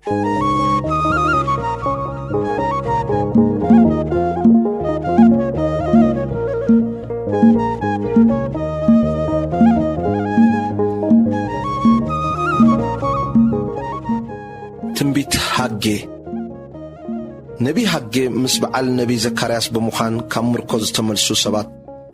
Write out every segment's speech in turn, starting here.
ትንቢት ሃጌ። ነቢ ሃጌ ምስ በዓል ነቢ ዘካርያስ ብምዃን ካብ ምርኮ ዝተመልሱ ሰባት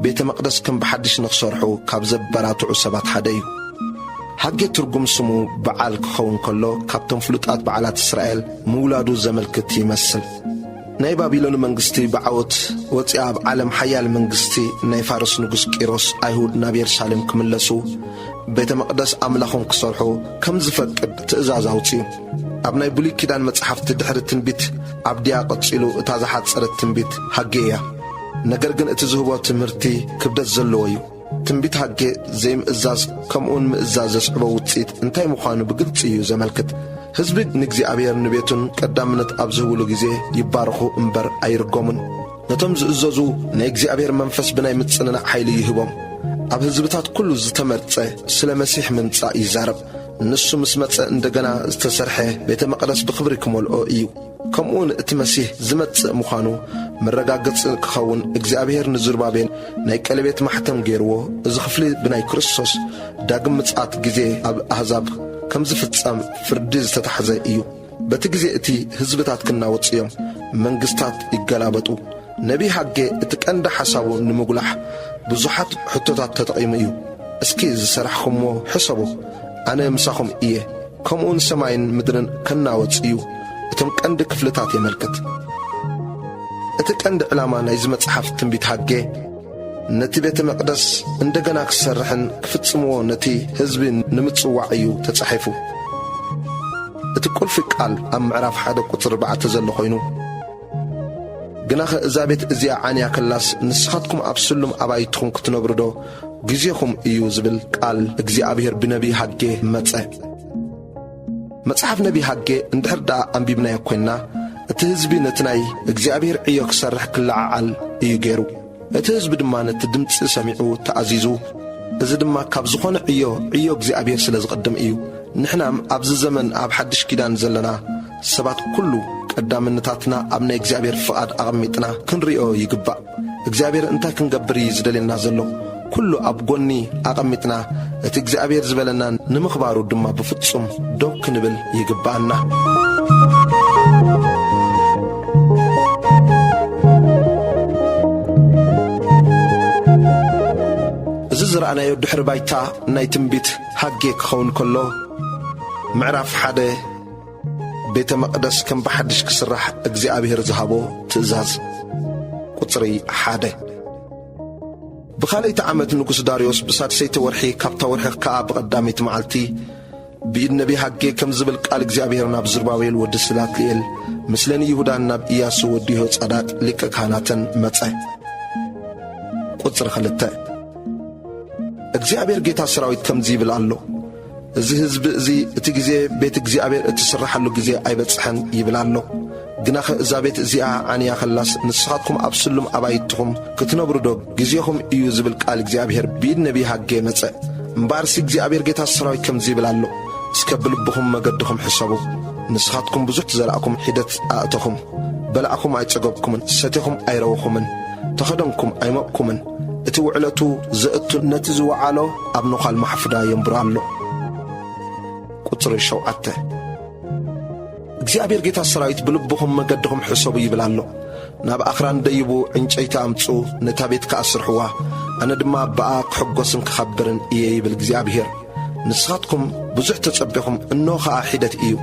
ቤተ መቕደስ ከም ብሓድሽ ንኽሰርሑ ካብ ዘበራትዑ ሰባት ሓደ እዩ። ሃጌ ትርጉም ስሙ በዓል ክኸውን ከሎ፣ ካብቶም ፍሉጣት በዓላት እስራኤል ምውላዱ ዘመልክት ይመስል። ናይ ባቢሎን መንግስቲ ብዓወት ወፂኣ ኣብ ዓለም ሓያል መንግስቲ ናይ ፋርስ ንጉስ ቂሮስ ኣይሁድ ናብ የሩሳሌም ክምለሱ ቤተ መቕደስ ኣምላኾም ክሰርሑ ከም ዝፈቅድ ትእዛዝ ኣውፅኡ። ኣብ ናይ ብሉይ ኪዳን መጽሓፍቲ ድሕሪ ትንቢት ዓብድያ ቀጺሉ እታ ዝሓጸረት ትንቢት ሃጌ እያ። ነገር ግን እቲ ዝህቦ ትምህርቲ ክብደት ዘለዎ እዩ። ትንቢት ሃጌ ዘይምእዛዝ ከምኡውን ምእዛዝ ዘስዕቦ ውጽኢት እንታይ ምዃኑ ብግልጺ እዩ ዘመልክት። ህዝቢ ንእግዚኣብሔር ንቤቱን ቀዳምነት ኣብ ዝህብሉ ግዜ ይባረኹ እምበር ኣይርገሙን። ነቶም ዝእዘዙ ናይ እግዚኣብሔር መንፈስ ብናይ ምጽንናዕ ሓይሊ ይህቦም። ኣብ ህዝብታት ኩሉ ዝተመርጸ ስለ መሲሕ ምምጻእ ይዛረብ። ንሱ ምስ መጸ እንደገና ዝተሰርሐ ቤተ መቕደስ ብኽብሪ ክመልኦ እዩ። ከምኡውን እቲ መሲሕ ዝመጽእ ምዃኑ መረጋገጺ ክኸውን እግዚኣብሔር ንዝሩባቤል ናይ ቀለቤት ማሕተም ገይርዎ። እዚ ክፍሊ ብናይ ክርስቶስ ዳግም ምጽኣት ግዜ ኣብ ኣህዛብ ከም ዝፍጸም ፍርዲ ዝተታሕዘ እዩ። በቲ ግዜ እቲ ህዝብታት ክናወጹ እዮም፣ መንግስታት ይገላበጡ። ነቢ ሃጌ እቲ ቀንዲ ሓሳቡ ንምጉላሕ ብዙሓት ሕቶታት ተጠቒሙ እዩ። እስኪ ዝሰራሕኹምዎ ሕሰቡ፣ ኣነ ምሳኹም እየ፣ ከምኡውን ሰማይን ምድርን ከናወጽ እዩ። እቶም ቀንዲ ክፍልታት የመልክት። እቲ ቀንዲ ዕላማ ናይዚ መጽሓፍ ትንቢት ሃጌ ነቲ ቤተ መቕደስ እንደገና ክሰርሕን ክፍጽምዎ ነቲ ህዝቢ ንምጽዋዕ እዩ ተጻሒፉ። እቲ ቁልፊ ቃል ኣብ ምዕራፍ ሓደ ቁጽሪ ኣርባዕተ ዘሎ ኮይኑ፣ ግናኸ እዛ ቤት እዚኣ ዓንያ ከላስ ንስኻትኩም ኣብ ስሉም ኣባይትኹም ክትነብሩ ዶ ግዜኹም እዩ ዝብል ቃል እግዚኣብሔር ብነቢይ ሃጌ መጸ። መጽሓፍ ነቢይ ሃጌ እንድሕር ደኣ ኣንቢብናዮ ኮይንና፣ እቲ ህዝቢ ነቲ ናይ እግዚኣብሔር ዕዮ ክሰርሕ ክለዓዓል እዩ ገይሩ። እቲ ህዝቢ ድማ ነቲ ድምጺ ሰሚዑ ተኣዚዙ። እዚ ድማ ካብ ዝኾነ ዕዮ፣ ዕዮ እግዚኣብሔር ስለ ዝቕድም እዩ። ንሕናም ኣብዚ ዘመን ኣብ ሓድሽ ኪዳን ዘለና ሰባት ኩሉ ቀዳምነታትና ኣብ ናይ እግዚኣብሔር ፍቓድ ኣቐሚጥና ክንሪኦ ይግባእ። እግዚኣብሔር እንታይ ክንገብር እዩ ዝደልየና ዘሎ? ኩሉ ኣብ ጎኒ ኣቐሚጥና፣ እቲ እግዚኣብሔር ዝበለና ንምኽባሩ ድማ ብፍጹም ደው ክንብል ይግባኣና። እዚ ዝረኣናዮ ድሕሪ ባይታ ናይ ትንቢት ሃጌ ክኸውን ከሎ፣ ምዕራፍ ሓደ ቤተ መቕደስ ከም ብሓድሽ ክስራሕ እግዚኣብሔር ዝሃቦ ትእዛዝ። ቁጽሪ ሓደ። ብኻልኣይቲ ዓመት ንጉስ ዳርዮስ ብሳድሰይቲ ወርሒ፣ ካብታ ወርሒ ከኣ ብቐዳመይቲ መዓልቲ፣ ብኢድ ነቢይ ሃጌ ከም ዝብል ቃል እግዚኣብሔር ናብ ዝሩባቤል ወዲ ስላትልኤል፣ ምስለ ንይሁዳን ናብ ኢያሱ ወዲ ዮጻዳቅ ሊቀ ካህናተን መጸ። ቁጽሪ ክልተ። እግዚኣብሔር ጌታ ሰራዊት ከምዚ ይብል ኣሎ፣ እዚ ህዝቢ እዚ፣ እቲ ግዜ ቤት እግዚኣብሔር እትስርሓሉ ግዜ ኣይበጽሐን ይብል ኣሎ። ግናኸ እዛ ቤት እዚኣ ዓንያ ኸላስ፣ ንስኻትኩም ኣብ ስሉም ኣባይትኹም ክትነብሩ ዶ ግዜኹም እዩ ዝብል ቃል እግዚኣብሔር ብኢድ ነቢይ ሃጌ መጸ። እምበኣርሲ እግዚኣብሔር ጌታ ሰራዊት ከምዚ ይብል ኣሎ፣ እስከ ብልብኹም መገድኹም ሕሰቡ። ንስኻትኩም ብዙሕ ዝዘራእኩም ሒደት ኣእተኹም፣ በላዕኩም ኣይጸገብኩምን፣ ሰቴኹም ኣይረወኹምን፣ ተኸደንኩም ኣይመቕኩምን። እቲ ውዕለቱ ዘእቱ ነቲ ዝወዓሎ ኣብ ነዃል ማሕፉዳ የንብሮ ኣሎ። ቁጽሪ ሸውዓተ። እግዚኣብሔር ጌታ ሰራዊት ብልብኹም መገድኹም ሕሰቡ ይብል ኣሎ። ናብ ኣኽራን ደይቡ ዕንጨይቲ ኣምጹ፣ ነታ ቤት ከኣ ስርሕዋ፣ ኣነ ድማ ብኣ ክሕጎስን ክኸብርን እየ ይብል እግዚኣብሔር። ንስኻትኩም ብዙሕ ተጸቢኹም፣ እንሆ ኸኣ ሒደት እዩ።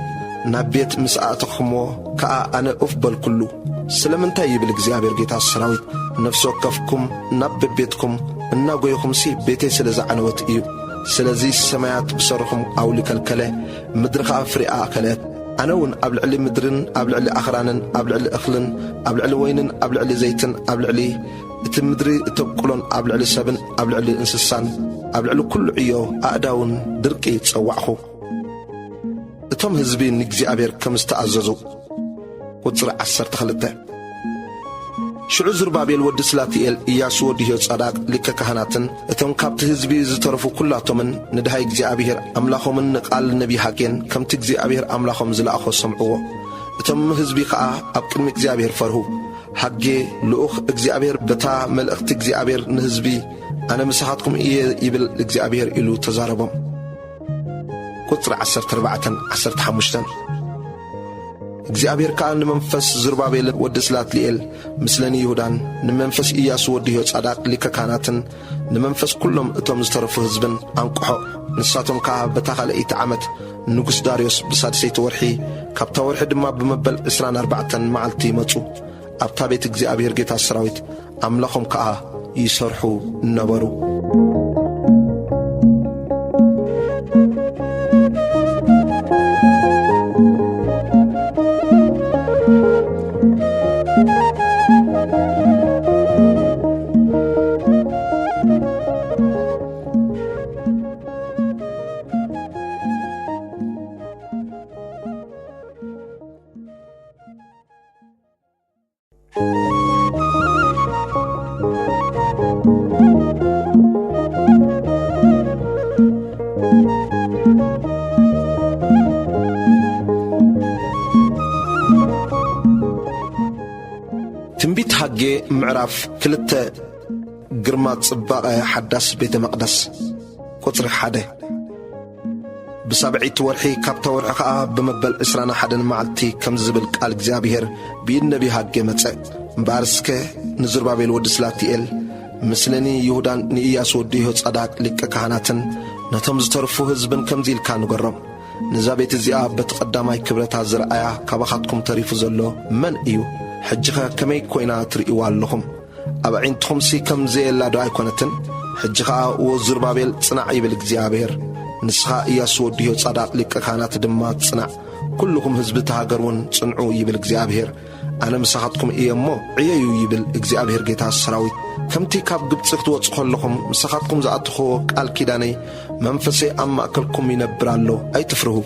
ናብ ቤት ምስ ኣእተኽምዎ ከኣ ኣነ ኡፍ በልኩሉ። ስለምንታይ ይብል እግዚኣብሔር ጌታ ሰራዊት፣ ነፍሲ ወከፍኩም ናብ በቤትኩም እናጎይኹምሲ ቤተይ ስለ ዝዓነወት እዩ። ስለዚ ሰማያት ብሰሩኹም ኣውሊ ከልከለ፣ ምድሪ ኸኣ ፍሬኣ ኣኸለት። ኣነ እውን ኣብ ልዕሊ ምድርን ኣብ ልዕሊ ኣኽራንን ኣብ ልዕሊ እኽልን ኣብ ልዕሊ ወይንን ኣብ ልዕሊ ዘይትን ኣብ ልዕሊ እቲ ምድሪ እተብቁሎን ኣብ ልዕሊ ሰብን ኣብ ልዕሊ እንስሳን ኣብ ልዕሊ ኩሉ ዕዮ ኣእዳውን ድርቂ ጸዋዕኹ። እቶም ህዝቢ ንእግዚኣብሔር ከም ዝተኣዘዙ። ቁጽሪ ዓሰርተ ክልተ። ሽዑ ዝሩባቤል ወዲ ስላትኤል፣ ኢያሱ ወዲ ዮጻዳቅ ሊቀ ካህናትን፣ እቶም ካብቲ ህዝቢ ዝተረፉ ኩላቶምን፣ ንድሃይ እግዚኣብሔር ኣምላኾምን ንቓል ነቢ ሃጌን፣ ከምቲ እግዚኣብሔር ኣምላኾም ዝለኣኾ፣ ሰምዕዎ። እቶም ህዝቢ ኸኣ ኣብ ቅድሚ እግዚኣብሔር ፈርሁ። ሃጌ፣ ልኡኽ እግዚኣብሔር፣ በታ መልእኽቲ እግዚኣብሔር ንህዝቢ፣ "ኣነ ምሳኻትኩም እየ" ይብል እግዚኣብሔር፣ ኢሉ ተዛረቦም። ቁጽሪ ዓሰርተ ኣርባዕተን ዓሰርተ ሓሙሽተን። እግዚኣብሔር ከኣ ንመንፈስ ዝሩባቤልን ወዲ ስላትልኤል፣ ምስለ ንይሁዳን፣ ንመንፈስ ኢያሱ ወዲ ዮጻዳቅ ሊቀ ካህናትን፣ ንመንፈስ ኩሎም እቶም ዝተረፉ ህዝብን ኣንቅሖ። ንሳቶም ከኣ በታ ካልኣይቲ ዓመት ንጉስ ዳርዮስ ብሳድሰይቲ ወርሒ፣ ካብታ ወርሒ ድማ ብመበል ዕስራን ኣርባዕተን መዓልቲ ይመጹ። ኣብታ ቤት እግዚኣብሔር ጌታ ሰራዊት ኣምላኾም ከኣ ይሰርሑ ነበሩ። ትንቢት ሃጌ ምዕራፍ ክልተ። ግርማ ጽባቐ ሓዳስ ቤተ መቕደስ። ቁጽሪ ሓደ። ብሳብዐይቲ ወርሒ፣ ካብታ ወርሒ ኸኣ ብመበል ዕስራን ሓደን መዓልቲ፣ ከምዚ ዝብል ቃል እግዚኣብሔር ብኢድ ነቢ ሃጌ መጸ። እምበኣር እስከ ንዝሩባቤል ወዲ ስላትኤል፣ ምስለ ንይሁዳን ንኢያሱ ወዲ ዮጻዳቅ ሊቀ ካህናትን፣ ነቶም ዝተርፉ ህዝብን ከምዚ ኢልካ ንገሮም፣ "ነዛ ቤት እዚኣ በቲ ቀዳማይ ክብረታ ዝረኣያ ካባኻትኩም ተሪፉ ዘሎ መን እዩ? ሕጂኸ ከመይ ኮይና ትርእይዋ ኣለኹም? ኣብ ኣዒንትኹምሲ ከም ዘየላ ዶ ኣይኮነትን? ሕጂ ኸኣ፣ እወ፣ ዙርባቤል፣ ጽናዕ፣ ይብል እግዚኣብሔር። ንስኻ፣ እያሱ ወዲ ዮጻዳቅ፣ ሊቀ ካህናት ድማ፣ ጽናዕ። ኩልኹም ህዝቢ እታ ሃገር እውን ጽንዑ፣ ይብል እግዚኣብሔር። ኣነ ምሳኻትኩም እየ እሞ፣ ዕየዩ፣ ይብል እግዚኣብሔር ጌታ ሰራዊት። ከምቲ ካብ ግብጺ ክትወጹ ከለኹም ምሳኻትኩም ዝኣተኽዎ ቃል ኪዳነይ፣ መንፈሰይ ኣብ ማእከልኩም ይነብር ኣሎ፣ ኣይትፍርሁ።"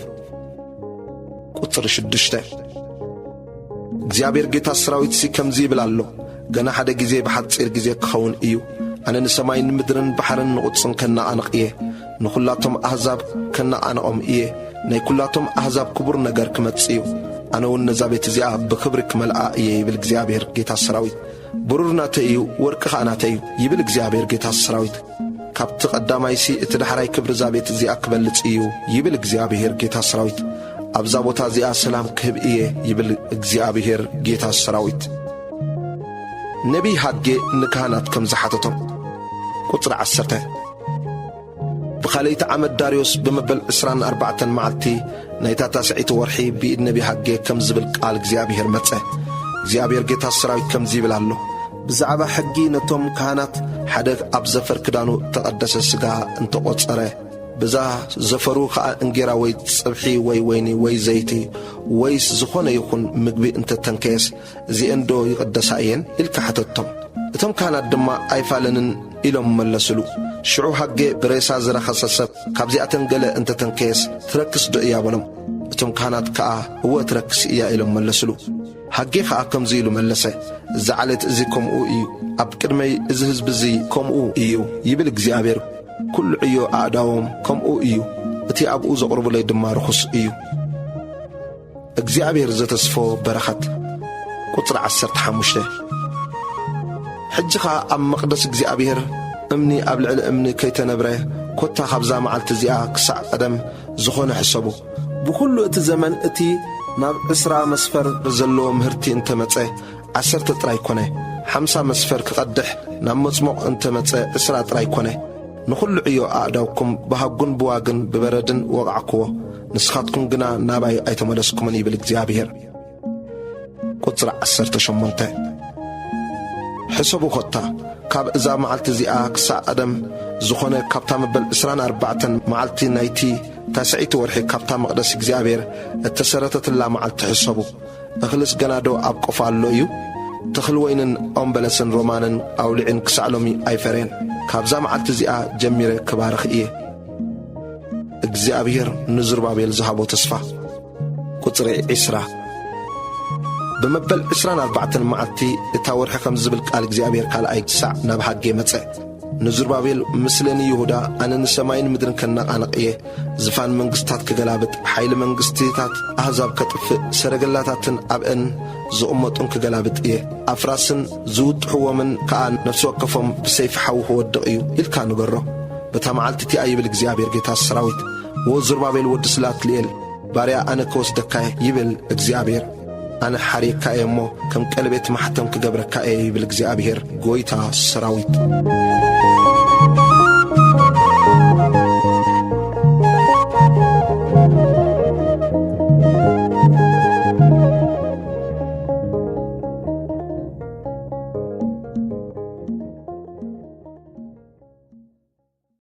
ቁጽሪ ሽዱሽተ። እግዚኣብሔር ጌታ ሰራዊትሲ ከምዚ ይብል ኣሎ፣ "ገና ሓደ ግዜ፣ ብሓጺር ግዜ ክኸውን እዩ። ኣነ ንሰማይን ምድርን ባሕርን ንቑጽን ከነቓንቕ እየ። ንኹላቶም ኣህዛብ ከነቓንቖም እየ። ናይ ኩላቶም ኣህዛብ ክቡር ነገር ክመጽእ እዩ። ኣነ እውን ነዛ ቤት እዚኣ ብኽብሪ ክመልኣ እየ፣ ይብል እግዚኣብሔር ጌታ ሰራዊት። ብሩር ናተይ እዩ፣ ወርቂ ኸኣ ናተይ እዩ፣ ይብል እግዚኣብሔር ጌታ ሰራዊት። ካብቲ ቀዳማይሲ እቲ ዳሕራይ ክብሪ እዛ ቤት እዚኣ ክበልጽ እዩ፣ ይብል እግዚኣብሔር ጌታ ሰራዊት። ኣብዛ ቦታ እዚኣ ሰላም ክህብ እየ፣ ይብል እግዚኣብሔር ጌታ ሰራዊት። ነቢይ ሃጌ ንካህናት ከም ዝሓተቶም። ቁጽሪ ዓሰርተ። ብኻልኣይቲ ዓመት ዳርዮስ ብመበል ዕስራን ኣርባዕተን መዓልቲ ናይታ ታስዐይቲ ወርሒ ብኢድ ነቢ ሃጌ ከም ዝብል ቃል እግዚኣብሔር መጸ። እግዚኣብሔር ጌታ ሰራዊት ከምዚ ይብል ኣሎ፣ ብዛዕባ ሕጊ ነቶም ካህናት፣ ሓደ ኣብ ዘፈር ክዳኑ እተቐደሰ ስጋ እንተቖጸረ፣ ብዛ ዘፈሩ ኸኣ እንጌራ ወይ ጽብሒ ወይ ወይኒ ወይ ዘይቲ ወይስ ዝኾነ ይኹን ምግቢ እንተተንከየስ፣ እዚኤን ዶ ይቕደሳ እየን? ኢልካ ሓተቶም። እቶም ካህናት ድማ ኣይፋለንን ኢሎም መለስሉ። ሽዑ ሃጌ ብሬሳ ዝረኸሰ ሰብ ካብዚኣተን ገለ እንተተንከየስ ትረክስ ዶ እያ? በሎም። እቶም ካህናት ከኣ እወ ትረክስ እያ ኢሎም መለስሉ። ሃጌ ኸኣ ከምዚ ኢሉ መለሰ፣ እዚ ዓሌት እዚ ከምኡ እዩ፣ ኣብ ቅድመይ እዚ ህዝቢ እዚ ከምኡ እዩ፣ ይብል እግዚኣብሔር። ኩሉ ዕዮ ኣእዳዎም ከምኡ እዩ፣ እቲ ኣብኡ ዘቕርቡለይ ድማ ርኹስ እዩ። እግዚኣብሔር ዘተስፎ በረኸት። ቁጽሪ ዓሰርተ ሓሙሽተ። ሕጂ ኸኣ ኣብ መቕደስ እግዚኣብሔር እምኒ ኣብ ልዕሊ እምኒ ከይተነብረ፣ ኮታ ካብዛ መዓልቲ እዚኣ ክሳዕ ቀደም ዝኾነ ሕሰቡ። ብኹሉ እቲ ዘመን እቲ ናብ ዕስራ መስፈር ዘለዎ ምህርቲ እንተመጸ፣ ዓሰርተ ጥራይ ኮነ። ሓምሳ መስፈር ክቐድሕ ናብ መጽሞቕ እንተመጸ፣ ዕስራ ጥራይ ኮነ። ንኹሉ ዕዮ ኣእዳውኩም ብሃጉን ብዋግን ብበረድን ወቓዕክዎ፣ ንስኻትኩም ግና ናባይ ኣይተመለስኩምን፣ ይብል እግዚኣብሔር። ቁጽሪ ዓሰርተ ሸሞንተ። ሕሰቡ ኾታ፣ ካብ እዛ መዓልቲ እዚኣ ክሳዕ ቀደም ዝኾነ፣ ካብታ መበል ዕስራን ኣርባዕተን መዓልቲ ናይቲ ታስዐይቲ ወርሒ፣ ካብታ መቕደስ እግዚኣብሔር እተሰረተትላ መዓልቲ ሕሰቡ። እኽልስ ገና ዶ ኣብ ቆፎ ኣሎ እዩ? ተኽሊ ወይንን ኦም በለስን ሮማንን ኣውሊዕን ክሳዕ ሎሚ ኣይፈረየን። ካብዛ መዓልቲ እዚኣ ጀሚረ ክባርኽ እየ። እግዚኣብሔር ንዝሩባቤል ዝሃቦ ተስፋ። ቁጽሪ ዕስራ። ብመበል ዕስራን ኣርባዕተን መዓልቲ እታ ወርሒ ከም ዝብል ቃል እግዚኣብሔር ካልኣይ ሳዕ ናብ ሃጌ መጸ። ንዙርባቤል፣ ምስለ ንይሁዳ፣ ኣነ ንሰማይን ምድርን ከነቓንቕ እየ። ዝፋን መንግስታት ክገላብጥ፣ ሓይሊ መንግስትታት ኣህዛብ ከጥፍእ፣ ሰረገላታትን ኣብአን ዝቕመጡን ክገላብጥ እየ። ኣፍራስን ዝውጥሕዎምን ከኣ ነፍሲ ወከፎም ብሰይፊ ሓዊ ክወድቕ እዩ ኢልካ ንገሮ። በታ መዓልቲ እቲኣ ይብል እግዚኣብሔር ጌታ ሰራዊት፣ ወ ዙርባቤል ወዲ ስላትልኤል፣ ባርያ ኣነ ክወስደካ እየ ይብል እግዚኣብሔር። ኣነ ሓርየካ እየ እሞ ከም ቀለቤት ማሕተም ክገብረካ እየ ይብል እግዚኣብሔር ጐይታ ሰራዊት።